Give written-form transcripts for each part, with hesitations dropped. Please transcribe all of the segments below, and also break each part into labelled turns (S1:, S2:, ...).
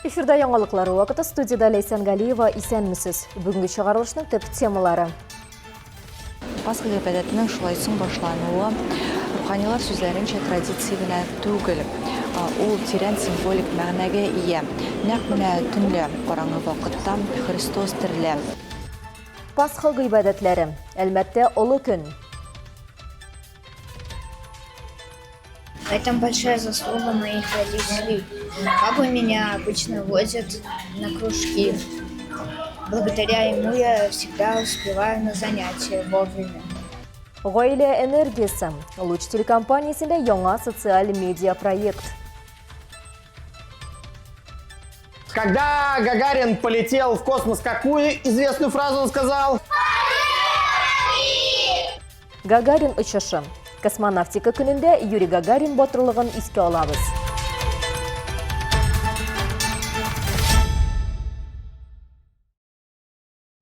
S1: Эфирда яңалыклар вакыты студиядә Ләйсән Галиева исәнмесез. Бүгенге чыгарылышның төп темалары.
S2: Пасха гыйбадәтенең шулай соң башлануы руханилар сүзләренчә традиция генә түгел. Ул тирән символик мәгънәгә ия. Нәкъ менә төнлә, караңгы вакытта Христос терелә.
S1: Пасха гыйбадәтләре. Әлмәттә олы көн.
S3: В этом большая заслуга моих родителей. Папа меня обычно возит на кружки. Благодаря ему я всегда успеваю на занятия вовремя.
S1: Гаилә энергиясе. Луч телекомпаниясендә яңа социаль медиа проект.
S4: Когда Гагарин полетел в космос, какую известную фразу он сказал?
S1: Гагарин очышы. Космонавтика көнендә Юрий Гагарин батырлыгын искә алабыз.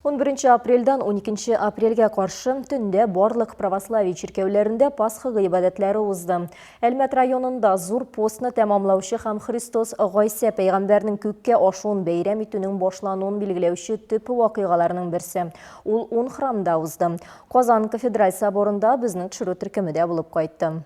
S1: 11 апрельдән 12 апрельгә каршы төндә барлык православие чиркәүләрендә Пасха гыйбадәтләре узды. Әлмәт районында зур постны тәмамлаучы һәм Христос Гайсә пәйгамбәрнең күккә ашуын бәйрәм итүнең башлануын билгеләүче төп вакыйгаларның берсе. Ул ун храмда узды. Казан кафедраль соборында безнең төшерү төркеме дә булып кайтты.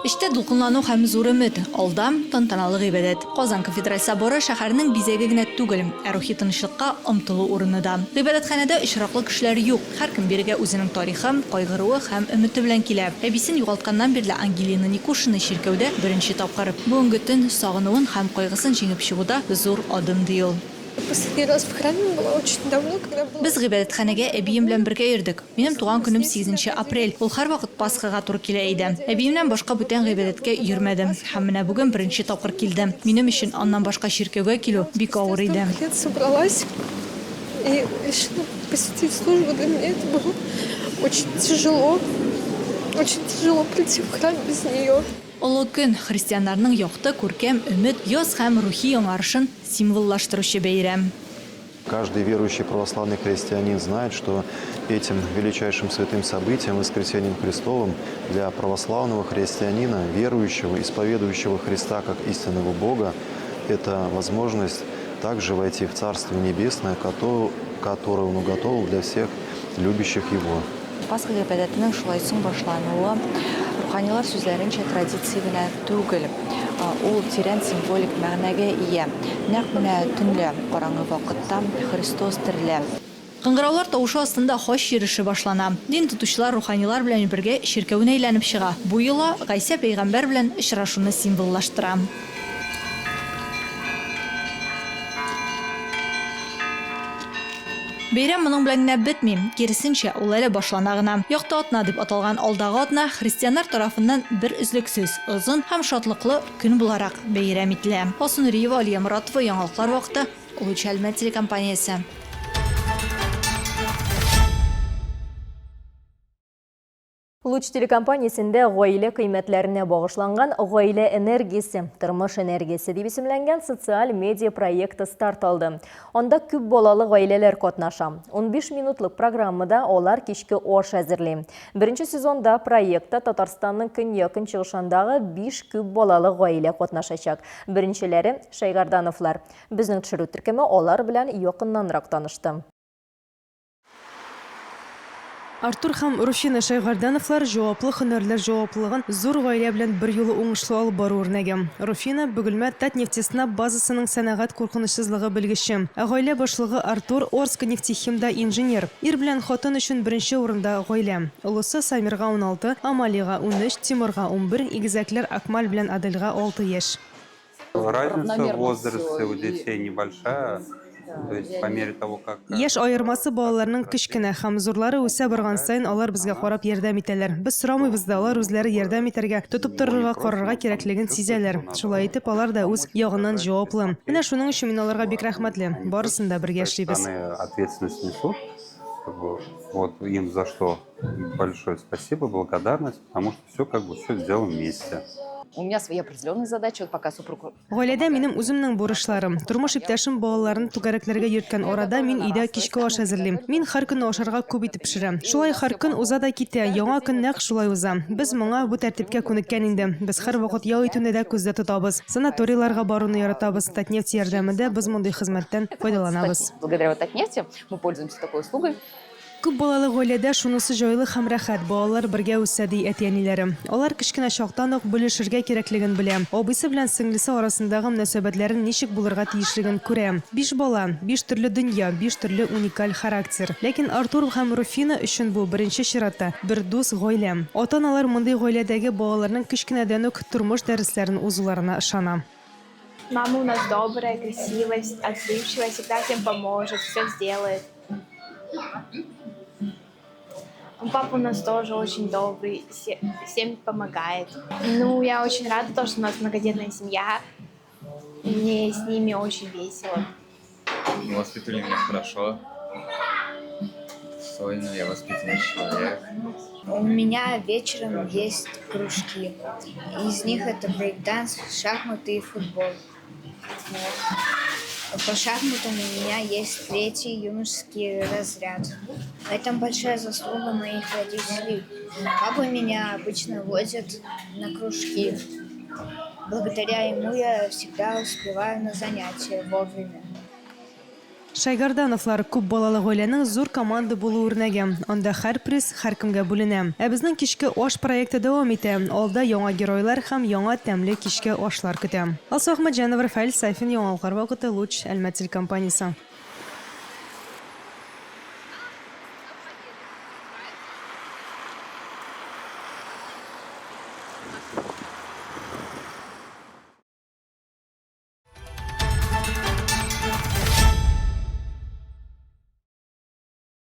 S2: Эчтә дулкынлану һәм зур өмет. Алда, тантаналы гыйбадәт. Казан кафедраль соборы шәһәрнең бизәге генә түгел, ә рухи тынычлыкка омтылу урыны да. Гыйбадәтханәдә очраклы кешеләр юк. Һәркем бирегә үзенең тарихы, кайгыруы һәм өмете белән килә. Әбисен югалтканнан бирле Ангелина Никушина чиркәүдә беренче тапкыр. Бүгенге төн, сагынуын һәм кайгысын җиңеп чыгуда зур адым, ди ул.
S5: Последний раз в храме была очень давно, когда была.
S2: Без гыйбадәтханәгә әбием белән бергә йөрдек. Минем туган көнем сигезенче апрель, ул һәрвакыт Пасхага туры килә иде. Әбиемнән башка бүтән гыйбадәткә йөрмәдем. Һәм менә бүген беренче тапкыр килдем. Минем өчен аннан башка чиркәүгә килү бик авыр иде.
S5: Столько лет собралась и решила посетить службу. Для меня это было очень тяжело. Очень тяжело прийти в храм без нее.
S2: Олы көн, христианнарның якты, күркәм, өмет, яз һәм рухи яңарышын символлаштыручы бәйрәм.
S6: Каждый верующий православный христианин знает, что этим величайшим святым событием, Воскресением Христовым, для православного христианина, верующего, исповедующего Христа как истинного Бога, это возможность также войти в Царство Небесное, которое Он уготовил для всех любящих Его.
S2: Пасха гыйбадәтенең шулай соң башлануы, руханилар сүзләренчә, традиция генә түгел. Ул тирән символик мәгънәгә ия. Нәкъ менә төнлә, караңгы вакытта Христос терелә. Кыңгыраулар тавышы астында хаҗ йөреше башлана. Дин тотучылар руханилар белән бергә чиркәүне әйләнеп чыга. Бу йола Гайсә пәйгамбәр белән очрашуны символлаштыра. Бәйрәм моның белән генә бетми, киресенчә, ул әле башлана гына. Якты атна дип аталган алдагы атна христианнар тарафыннан бер өзлексез, озын һәм шатлыклы көн буларак бәйрәм ителә. Алсу Нуриева, Алия Моратова, Яңалыклар вакыты, Луч Әлмәт телекомпаниясе.
S1: Луч телекомпаниясендә гаилә кыйммәтләренә багышланган Гаилә энергиясе, тормыш энергиясе дип исемләнгән социаль медиа проекты старт алды. Анда күп балалы гаиләләр катнаша. 15 минутлык программада алар кичке аш әзерли. Беренче сезонда проектта Татарстанның көньяк-көнчыгышындагы 5 күп балалы гаилә катнашачак. Беренчеләре, Шәйгардановлар. Безнең төшерү төркеме алар белән якыннанрак танышты.
S7: Артур һәм Руфина Шәйгардановлар җаваплы һөнәрләр җаваплылыгын зур гаилә белән берьюлы уңышлы алып бару үрнәге. Руфина, Бөгелмә Татнефтеснаб базасының сәнәгать куркынычсызлыгы белгече. Ә гаилә башлыгы Артур, Орскнефтехимда инженер. Ир белән хатын өчен беренче урында, гаилә. Олысы Самирга 16, Амалиягә 13, Тимурга 11, игезәкләр Акмаль белән Адельга 6 яшь.
S8: Разница в возрасте у детей небольшая, то есть по мере того, как...
S7: Яшь аермасы балаларның кечкенә һәм зурлары үсә барган саен алар безгә карап ярдәм итәләр. Без сорамыйбыз да, алар үзләре ярдәм итәргә, тотып торырга, карарга кирәклеген сизәләр. Шулай итеп, алар да үз ягыннан җаваплы. Менә шуның өчен мин аларга бик рәхмәтле. Барысын да бергә эшлибез.
S8: Ответственность несут, как бы, вот им за что большое спасибо, благодарность, потому что все как бы все сделаем вместе.
S9: У меня свои определенные задачи, вот пока супруг
S7: Гаиләдә минем үземнең бурычларым. Тормыш иптәшем балаларны түгәрәкләргә йөрткән арада мин өйдә кичке аш әзерлим. Мин һәр көнне ашарга күп итеп пешерәм. Шулай һәр көн уза да китә, яңа көн нәкъ шулай уза. Без моңа, бу тәртипкә күнеккән инде. Без һәрвакыт ял итүне дә күздә тотабыз. Санаторийларга баруны яратабыз. Татнефть ярдәмендә без мондый хезмәттән файдаланабыз.
S9: Благодаря вот Татнефти мы пользуемся такой услугой.
S7: Күп балалы гаиләдә шунысы җайлы һәм рәхәт, балалар бергә үсә, ди әти-әниләре. Алар кечкенә чактан ук бүлешергә кирәклеген белә, абыйсы белән сеңлесе арасындагы мөнәсәбәтләрен ничек булырга тиешлеген күрә. Биш бала, биш төрле дөнья, биш төрле уникаль характер. Ләкин Артур һәм Руфина өчен бу, беренче чиратта, бер дус гаилә. Ата-аналар мондый гаиләдәге балаларның кечкенәдән үк тормыш дәресләрен узуларына ышана.
S10: Мама у нас добрая, красивая, отзывчивая, всегда всем поможет, все сделает. Папа у нас тоже очень добрый, всем помогает. Ну, я очень рада, то, что у нас многодетная семья. Мне с ними очень весело.
S11: Ну, воспитывали меня хорошо. Достойно, я воспитанный человек.
S3: У меня вечером есть кружки. Из них это брейк-данс, шахматы и футбол. Вот. По шахматам у меня есть третий юношеский разряд. В этом большая заслуга моих родителей. Папа меня обычно возит на кружки. Благодаря ему я всегда успеваю на занятия вовремя.
S7: Шәйгардановлар күп балалы гаиләнең зур команда булу үрнәге. Анда һәр приз һәркемгә бүленә. Ә безнең кичке аш проекты дәвам итә. Алда яңа геройлар һәм яңа тәмле кичке ашлар көтә. Алсу Әхмәтҗанова, Рафаэль Сафин, Яңалыклар вакыты, Луч, Әлмәт телекомпаниясе.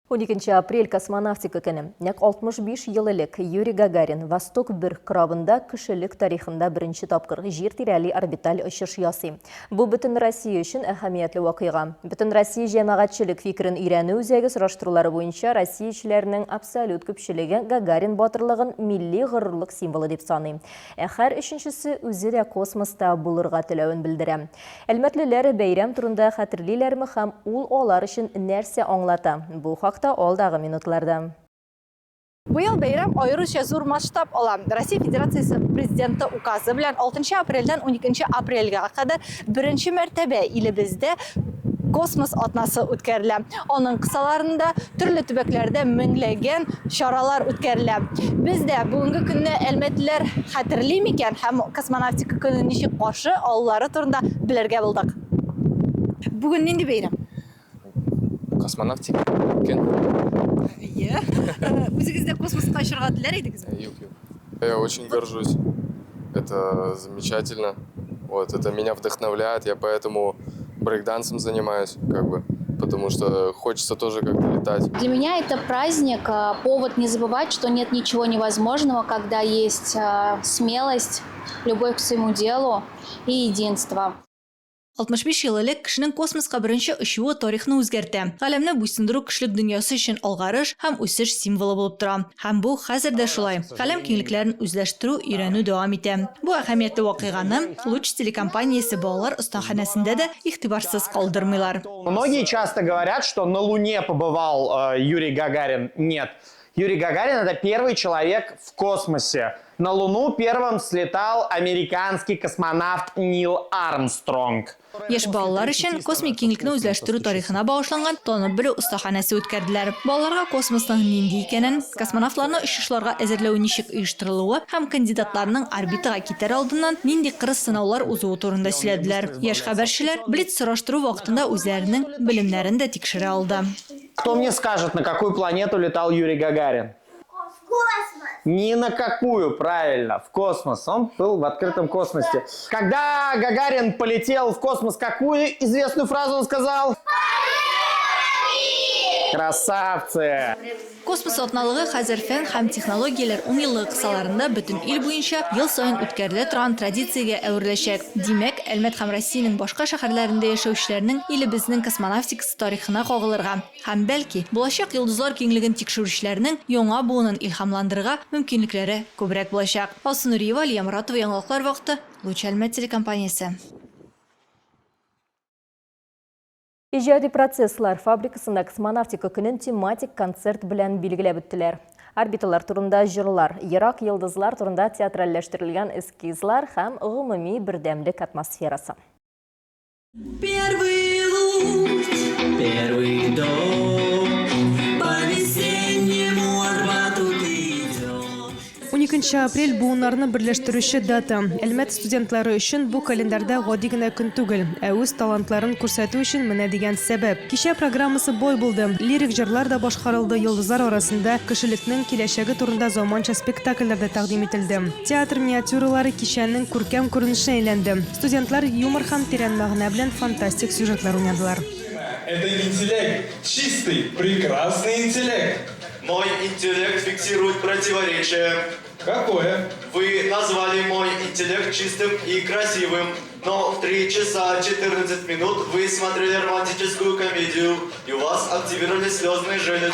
S1: 12 апрель космонавтика көне. Нәкъ 65 ел элек Юрий Гагарин Восток-1 корабында кешелек тарихында беренче тапкыр җир тирәли орбиталь очыш ясый. Бу бөтен Россия өчен әһәмиятле вакыйга. Бөтен Россия җәмәгатьчелек фикерен өйрәнү үзәге сораштырулары буенча россиячеләрнең абсолют күпчелеге Гагарин батырлыгын милли горурлык символы дип саный. Ә һәр өченчесе үзе дә космоста булырга теләвен белдерә. Әлмәтлеләр бәйрәм турында хәтерлиләрме һәм ул алар өчен нәрсә аңлата? Бу хакта алдагы минутларда.
S12: Быел бәйрәм аеруча зур масштаб ала. Россия Федерациясе Президенты указы белән 6 апрельдән 12 апрельгә кадәр беренче мәртәбә илебездә Космос атнасы үткәрелә. Аның кысаларында төрле төбәкләрдә меңләгән чаралар үткәрелә. Без дә бүгенге көнне әлмәтлеләр хәтерли микән һәм космонавтика көнен ничек каршы алулары турында белергә булдык. Бүген нинди бәйрәм?
S11: Космонавтика көн.
S12: Әйе. Үзегез дә космоска очарга теләр идегезме?
S11: Юк, юк. Я очень горжусь. Это замечательно. Вот, это меня вдохновляет. Я поэтому брейкдансом занимаюсь, как бы, потому что хочется тоже как-то летать.
S13: Для меня это праздник, повод не забывать, что нет ничего невозможного, когда есть смелость, любовь к своему делу и единство.
S2: 65 ел элек кешенең космоска беренче очуы тарихны үзгәртә. Галәмне буйсындыру кешелек дөньясы өчен алгарыш һәм үсеш символы булып тора. Һәм бу хәзер дә шулай. Галәм киңлекләрен үзләштерү, өйрәнү дәвам итә. Бу әһәмиятле вакыйганы Луч телекомпаниясе балалар остаханәсендә дә игътибарсыз калдырмыйлар.
S4: Многие часто говорят, что на Луне побывал Юрий Гагарин. Нет. Юрий Гагарин это первый человек в космосе. На Луну первым слетал американский космонавт Нил Армстронг.
S2: Яшь балалар өчен космик киңлекне үзләштерү тарихына багышланган танып белү остаханәсе үткәрделәр. Балаларга космосның нинди икәнен, космонавтларны очышларга әзерләү ничек оештырылуы һәм кандидатларның орбитага китәр алдыннан нинди кырыс сынаулар узуы турында сөйләделәр. Яшь хәбәрчеләр блиц сораштыру вакытында үзләренең белемнәрен дә тикшерә алды.
S4: Кто мне скажет, на какую планету летал Юрий Гагарин?
S14: В космос!
S4: Ни на какую, правильно, в космос. Он был в открытом космосе. Когда Гагарин полетел в космос, какую известную фразу он сказал? Красавцы!
S2: Космос атналыгы хәзер фән һәм технологияләр унъеллыгы кысаларында бөтен ил буенча ел саен үткәрелә торган традициягә әвереләчәк. Димәк, Әлмәт һәм Россиянең башка шәһәрләрендә яшәүчеләрнең илебезнең космонавтикасы тарихына кагылырга һәм, бәлки, булачак йолдызлар киңлеген тикшерүчеләрнең яңа буынын илһамландырырга мөмкинлекләре күбрәк булачак. Алсу Нуриева, Алия Моратова, Яңалыклар вакыты, Луч Әлмәт телекомпаниясе.
S1: Иҗади процесслар фабрикасында космонавтика көнен тематик концерт белән билгеләп үттеләр. Орбиталар турында җырлар, ерак йолдызлар турында театральләштерелгән эскизлар һәм гомуми бердәмлек атмосферасы.
S14: Первый луч, первый дождь, по весеннему Арбату ты идешь.
S7: Уникенче апрель буыннарны берләштерүче дата. Әлмәт студентлары өчен бу календарьда гади генә көн түгел, ә үз талантларын күрсәтү өчен менә дигән сәбәп. Кичә программасы бай булды. Лирик җырлар да башкарылды, йолдызлар арасында кешелекнең киләчәге турында заманча спектакльләр дә тәкъдим ителде. Театр миниатюралары кичәнең күркәм күренешенә әйләнде. Студентлар юмор һәм тирән мәгънә белән фантастик сюжетлар уйнадылар.
S15: Это интеллект, чистый, прекрасный интеллект.
S16: Мой интеллект фиксирует противоречие.
S15: Какое?
S16: Вы назвали мой интеллект чистым и красивым, но в 3 часа 14 минут вы смотрели романтическую комедию, и у вас активировались слезные железы.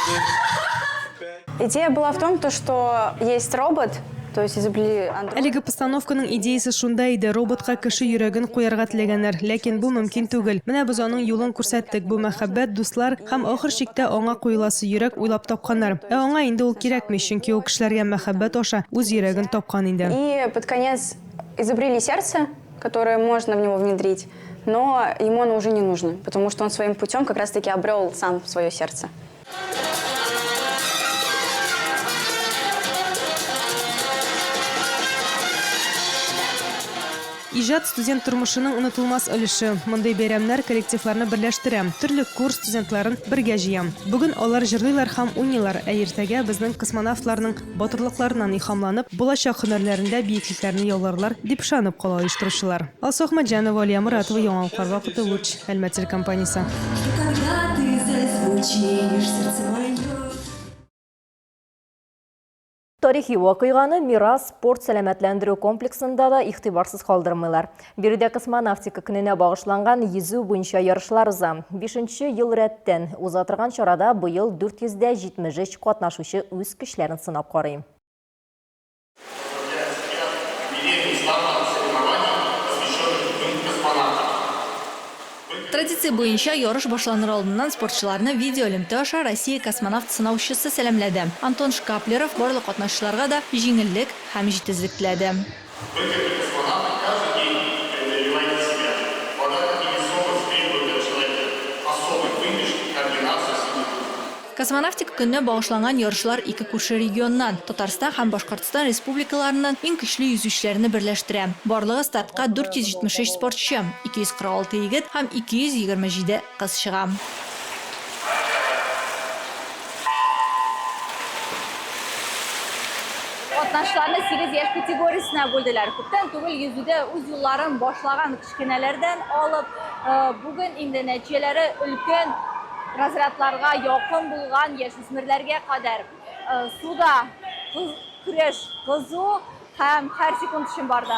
S17: Идея была в том, то, что есть робот, то есть изобрели андроид.
S7: Әлеге постановканың идеясе шунда иде, роботка кеше йөрәген куярга теләгәннәр, ләкин бу мөмкин түгел. Менә без аның юлын күрсәттек, бу мәхәббәт, дуслар һәм ахыр чиктә аңа куеласы йөрәк уйлап тапканнар. Ә аңа инде ул кирәкми, чөнки ул кешеләргә мәхәббәт аша үз йөрәген тапкан инде.
S17: И под конец изобрели сердце, которое можно в него внедрить, но ему оно уже не нужно, потому что он своим путем как раз-таки обрел сам свое сердце.
S7: Иҗат студент тормышының онытылмас өлеше. Мондый бәйрәмнәр коллективларны берләштерә, төрле курс студентларын бергә җыя. Бүген алар җырлыйлар һәм уйныйлар, ә иртәгә безнең космонавтларның батырлыкларыннан илһамланып, булачак һөнәрләрендә биеклекләрне яуларлар, дип ышанып кала оештыручылар. Алсу Әхмәтҗанова, Алия Моратова, Яңалыклар вакыты, Луч, Әлмәт телекомпаниясе.
S1: Тарихи вакыйганы Мирас спорт-сәламәтләндерү комплексында да игътибарсыз калдырмыйлар. Биредә космонавтика көненә багышланган йөзү буенча ярышлар уза. Бишенче ел рәттән уза торган чарада быел 473 катнашучы үз көчләрен сынап карый.
S2: Традиция буенча, ярыш башланыр алдыннан спортчыларны видеоэлемтә аша Россия космонавт-сынаучысы сәламләде. Антон Шкаплеров барлык катнашучыларга да җиңеллек һәм җитезлек теләде.
S15: Вы, как и космонавты, каждый день преодолеваете себя. Вода, как и весомость, требует от человека особой выдержки, координации, силы духа.
S2: Космонавтика көненә багышланган ярышлар ике күрше регионнан, Татарстан һәм Башкортстан республикаларыннан иң көчле йөзүчеләрне берләштерә. Барлыгы стартка 473 спортчы, 246 егет һәм 227 кыз чыга.
S12: Катнашчыларны сигез яшь категориясенә бүлделәр. Күптән түгел йөзүдә үз юлларын башлаган кечкенәләрдән алып, бүген инде нәтиҗәләре өлкән разрядларга якын булган яшүсмерләргә кадәр. Суда көрәш кызу һәм һәр секунд өчен барды.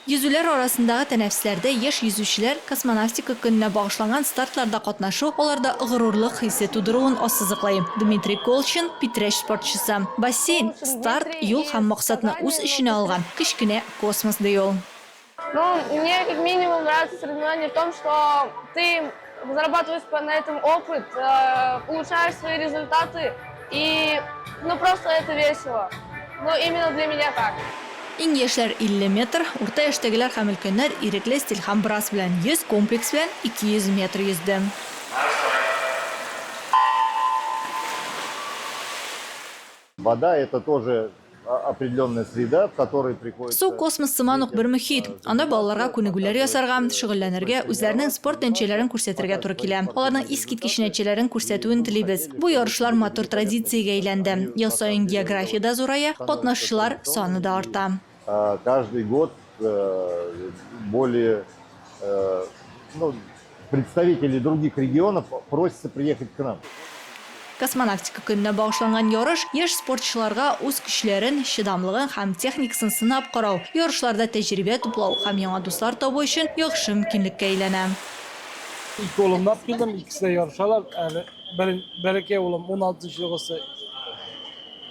S2: Йөзүләр арасындагы тәнәфесләрдә яшь йөзүчеләр Космонавтика көненә багышланган стартларда катнашу аларда горурлык хисе тудыруын ассызыклый. Дмитрий Колчин, Питрәч спортчысы. Бассейн, старт, юл һәм максатны үз эченә алган кечкенә космос, ди ул.
S18: Ну, мне как минимум нравится соревнование в том, что ты зарабатываешь на этом опыт, улучшаешь свои результаты и, ну, просто это весело. Ну, именно для меня так.
S2: Иң яшьләр 50 метр, урта яшьтәгеләр һәм өлкәннәр ирекле стиль һәм брасс белән 100, комплекс белән 200 метр йөзде.
S19: Вода это тоже определенная среда, в которой приходится...
S2: Су космос сыман ук бер мохит. Анда балаларга күнегүләр ясарга, шөгыльләнергә, үзләренең спорт нәтиҗәләрен күрсәтергә туры килә. Аларның искиткеч нәтиҗәләрен күрсәтүен телибез. Бу ярышлар матур традициягә әйләнде. Ел саен география дә зурая, катнашучылар саны да арта.
S19: Каждый год более ну, представители других регионов просятся приехать к нам.
S2: Космонавтика көненә багышланган ярыш яшь спортчыларга үз көчләрен, чыдамлыгын һәм техникасын сынап карау, ярышларда тәҗрибә туплау һәм яңа дуслар табу өчен яхшы мөмкинлеккә әйләнә.
S20: Ике улымны алып килдем, икесе дә ярышалар. Әле бер, бәләкәй улым 16 елгысы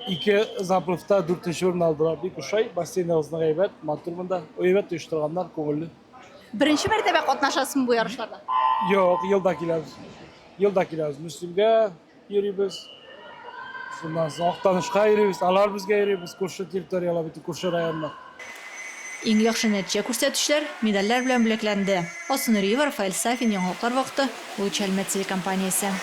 S20: ике заплывта дүртенче урын алдылар. Бик ошай, бассейныбызның әйбәт, матур монда. Әйбәт оештырганнар, күңелле.
S12: Беренче мәртәбә катнашасыңмы бу ярышларда?
S20: Юк, елда киләбез. Елда киләбез. Мөслимгә йөрибез. Шуннан соң Актанышка йөрибез, алар безгә йөри, без күрше территорияләр бит, күрше районнар.
S2: Иң яхшы нәтиҗә күрсәтүчеләр медальләр белән бүләкләнде. Алсу Нуриева, Рафаэль Сафин, Яңалыклар вакыты, Луч Әлмәт телекомпаниясе.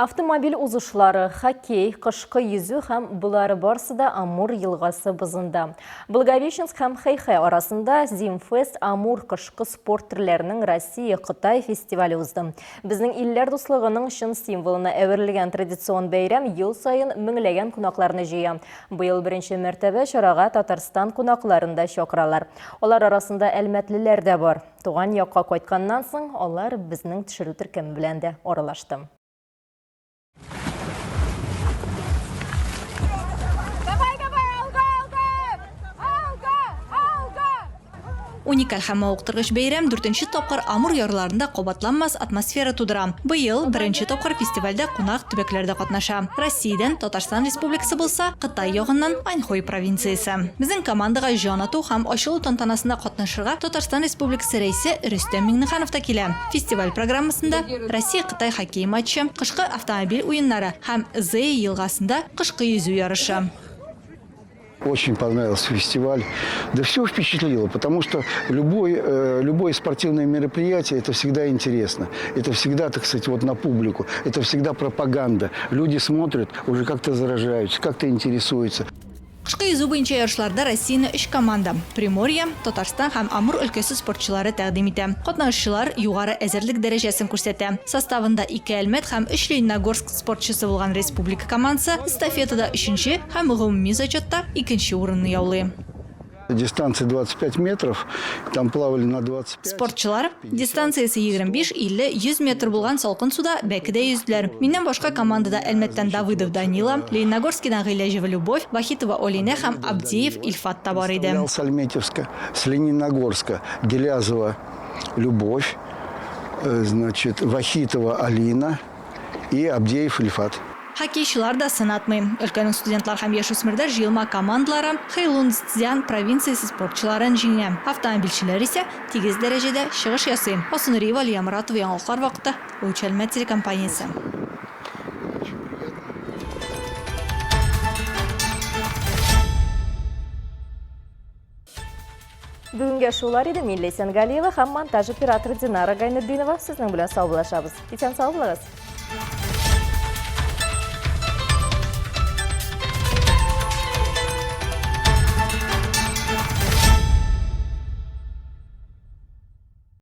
S1: Автомобиль узышлары, хоккей, кышкы йөзү һәм болары барсы да Амур елгасы бозында. Благовещенск һәм Хэйхэ арасында Зимфест Амур кышкы спорт төрләренең Россия-Кытай фестивале узды. Безнең илләр дуслыгының чын символына әверелгән традицион бәйрәм ел саен меңләгән кунакларны җыя. Быел беренче мәртәбә чарага Татарстан кунакларын да чакыралар. Алар арасында әлмәтлеләр дә бар. Туган якка кайтканнан соң, алар безнең төшерү төркеме белән дә аралашты.
S2: Уникаль һәм мавыктыргыч бәйрәм дүртенче тапкыр Амур ярларында кабатланмас атмосфера тудыра. Быел беренче тапкыр фестивальдә кунак төбәкләр дә катнаша. Россиядән Татарстан Республикасы булса, Кытай ягыннан Аньхой провинциясе. Безнең командага җан ату һәм ачылу тантанасында катнашырга Татарстан Республикасы Рәисе Рөстәм Миңнеханов та килә. Фестиваль программасында Россия-Кытай хоккей матчы, кышкы автомобиль уеннары һәм Зея елгасында кышкы йөзү ярышы.
S21: Очень понравился фестиваль. Да все впечатлило, потому что любой, э, любое спортивное мероприятие – это всегда интересно. Это всегда, так сказать, вот на публику. Это всегда пропаганда. Люди смотрят, уже как-то заражаются, как-то интересуются.
S2: Кышкы йөзү буенча ярышларда Россияне өч команда, Приморье, Татарстан һәм Амур өлкәсе спортчылары тәкъдим итә. Катнашучылар югары әзерлек дәрәҗәсен күрсәтә. Составында ике Әлмәт һәм өч Лениногорск спортчысы булган республика командасы эстафетада өченче һәм гомуми зачетта икенче урынны яулый.
S21: Дистанция 25 метров, там плавали на 25.
S2: Спортчылар дистанциясе 25, 50, 100 метр булган салкын суда бәкедә йөзделәр. Миннән башка командада Әлмәттән Давыдов Данила, Лениногорскидан Гыйләҗева Любовь, Вахитова Олинә һәм Абдеев Илфат та бар иде.
S21: С Альметьевска, с Лениногорска Гилязова Любовь, э, значит, Вахитова Алина и Абдеев Ильфат.
S2: Хоккейчылар да сынатмый. Өлкәнең студентлар һәм яшүсмерләр җыелма командалары Хэйлунцзян провинциясе спортчыларын җиңә. Автомобильчеләр исә тигез дәрәҗәдә чыгыш ясый. Алсу Нуриева, Алия Моратова, Яңалыклар вакыты, Луч Әлмәт телекомпаниясе.
S1: Бүгенгә шулар иде. Мин Ләйсән Галиева һәм монтаж операторы Динара Гайнетдинова сезнең белән саубуллашабыз. Исән сау булыгыз.